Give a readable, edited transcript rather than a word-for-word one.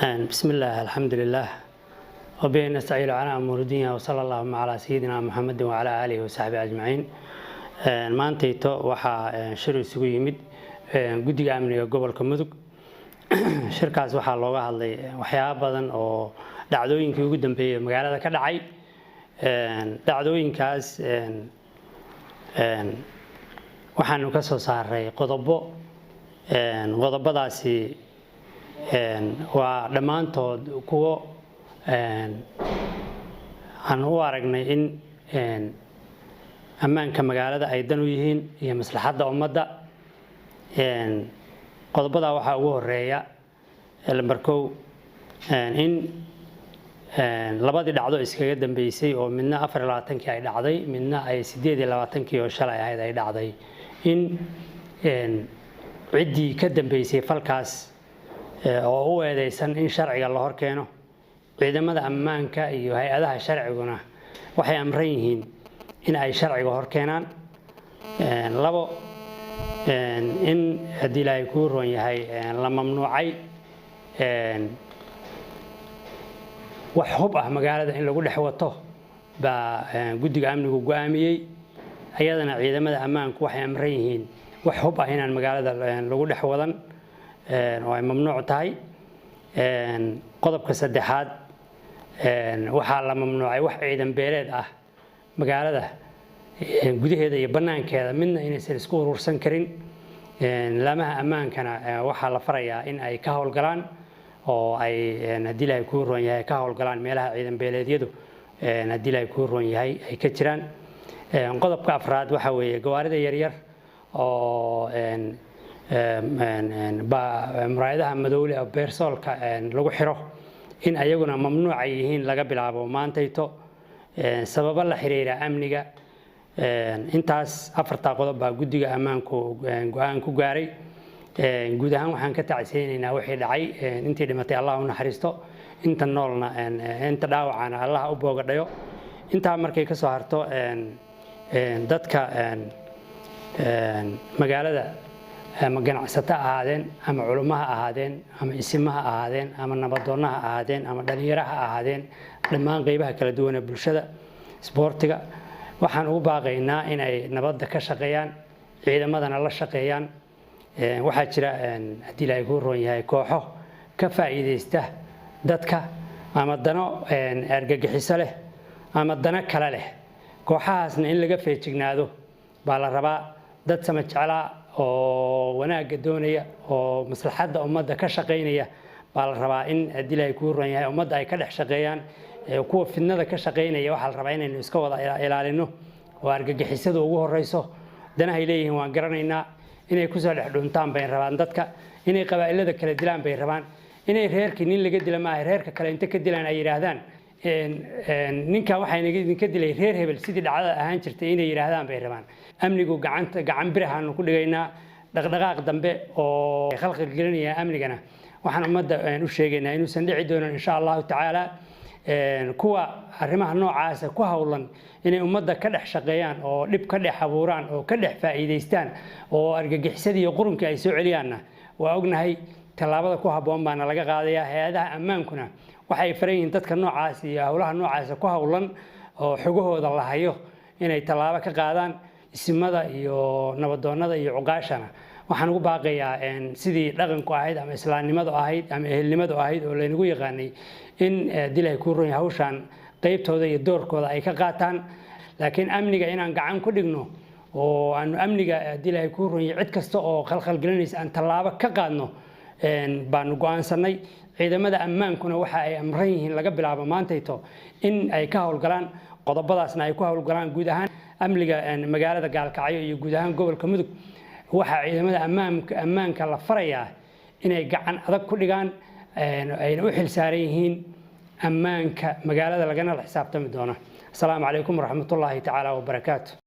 بسم الله، الحمد لله، وبه نستعين على أمور الدنيا، وصلى اللهم على سيدنا محمد وعلى آله وصحبه أجمعين. Maantayto waxaa shir isugu yimid guddiga amniga gobolka Mudug. Shirkaas waxaa looga hadlay waxyaabo badan oo dhacdooyinkii ugu dambeeyey magaalada ka dhacay. Dhacdooyinkaas waxaanu ka soo saaray qodobo. Qodobadaasi waa dhammaantood kuwo aan u aragnay in ammaanka magaalada ay dan u yihiin iyo maslaxadda ummadda. Qodobadaa waxaa ugu horeeya lambar 1 in labadii dhacdo iskaga dambeysay, oo midna 24-kii ay dhacday, midna ay 28-kii oo shalay ahayd ay dhacday, in ciddii ka dambeysay falkaas oo u eedeysan in sharciga la hor keeno. Ciidamada ammaanka iyo hay-adaha sharciguna waxay amran yihiin in ay sharciga hor keenaan. 2, in haddii Ilaahay kuu roon yahay la mamnuucay wax hub ah magaalada in lagu dhex wato baa guddiga amnigu go-aamiyey. Ayadana ciidamada ammaanku waxay amran yihiin wax hub ah inaan magaalada lagu dhex wadan oo ay mamnuuc tahay. Qodobka saddexaad, waxaa la mamnuucay wax ciidan beeleed ah magaalada gudaheeda iyo bannaankeeda midna inaysan isku urursan karin. Laamaha ammaankana waxaa la farayaa in ay ka howlgalaan oo ay, haddii Ilaahay kuu roon yahay, ka howlgalaan meelaha ciidan beeleedyadu, haddii Ilaahay kuu roon yahay, ay ka jiraan. Qodobka afraad waxa weeye gawaarida yaryar oo muraayadaha madowle oo beersoolka lagu xiro in ayaguna mamnuuc ay yihiin laga bilaabo maantayto, sababo la xiriira amniga. Intaas afartaa qodob baa guddiga ammaanku go-aan ku gaaray. Guud ahaan waxaan ka tacsiyeynaynaa wixii dhacay. Intii dhimatay Allah u naxariisto, inta noolna, inta dhaawacana Allah u boogadhayo. Intaa markay ka soo harto, dadka magaalada, ama ganacsato ahaadeen, ama culummo ha ahaadeen, ama isimo ha ahaadeen, ama nabadoonna ha ahaadeen, ama dhalinyaro ha ahaadeen, dhammaan qeybaha kala duwan ee bulshada, isboortiga, waxaan ugu baaqaynaa inay nabadda ka shaqeeyaan, ciidamadana la shaqeeyaan. Waxaa jira, haddii Ilaahay kuu roon yahay, kooxo ka faa'iidaysta dadka ama dano argagixiso leh ama dano kale leh. Kooxahaasna in laga feejignaado baa la rabaa. Dad sama jeclaa oo wanaagga doonaya oo maslaxadda ummadda ka shaqaynaya baa la rabaa in, haddii Ilaahay kuu roon yahay, ummadda ay ka dhex shaqeeyaan. Kuwa fidnada ka shaqaynaya waxaa la rabaa inaynu iska wada ilaalino, oo argagixisadu ugu horeyso. Danahay leeyihiin waan garanaynaa. Inay kusoo dhex dhuntaan bay rabaan dadka, inay qabaa'ilada kala dilaan bay rabaan, inay reerkii nin laga dila maaha reerka kale inta ka dilaan ay yidhaahdaan, "Ninka waxaa idinka dilay reer hebel," sidii dhacdada ahaan jirtay inay yidhaahdaan bay rabaan. Amnigu gacanta gacan birahaanu ku dhigaynaa. Dhaqdhaqaaq dambe oo khalqal gelinaya amnigana waxaan ummadda u sheegaynaa inuusan dhici doonin, insha Allahu tacaala. Kuwa arrimaha noocaasa ku howlan inay ummadda ka dhex shaqeeyaan oo dhib ka dhex abuuraan oo ka dhex faa'iidaystaan oo argagixisadii iyo qurunkii ay soo celiyaanna waa ognahay. Tallaabada ku habboon baana laga qaadayaa. Hay-adaha ammaankuna waxay faran yihiin dadka noocaas iyo howlaha noocaasa ku howlan oo xogahooda la hayo inay tallaabo ka qaadaan. Isimada iyo nabadoonnada iyo cuqaashana waxaan ugu baaqayaa sidii dhaqanku ahayd ama islaamnimadu ahayd ama ehelnimadu ahayd oo laynagu yaqaanay in dilay kuu roon hawshaan qaybtooda iyo doorkooda ay ka qaataan. Laakiin amniga inaan gacan ku dhigno oo aanu amniga, haddii Ilaahay kuu roon yahay, cid kasta oo khalkhalgelinaysa aan tallaabo ka qaadno baanu go'aansanay. Ciidamada ammaankuna waxa ay amran yihiin laga bilaabo maantayto in ay ka howlgalaan qodobadaasna ay ku howlgalaan. Guud ahaan amniga magaalada Gaalkacyo iyo guud ahaan gobolka Mudug waxaa ciidamada ammaanka la farayaa inay gacan adag ku dhigaan, ayna u xil saaran yihiin ammaanka magaalada, lagana la xisaabtami doono. Asalaamu calaykum waraxmatullaahi tacaala wabarakaatu.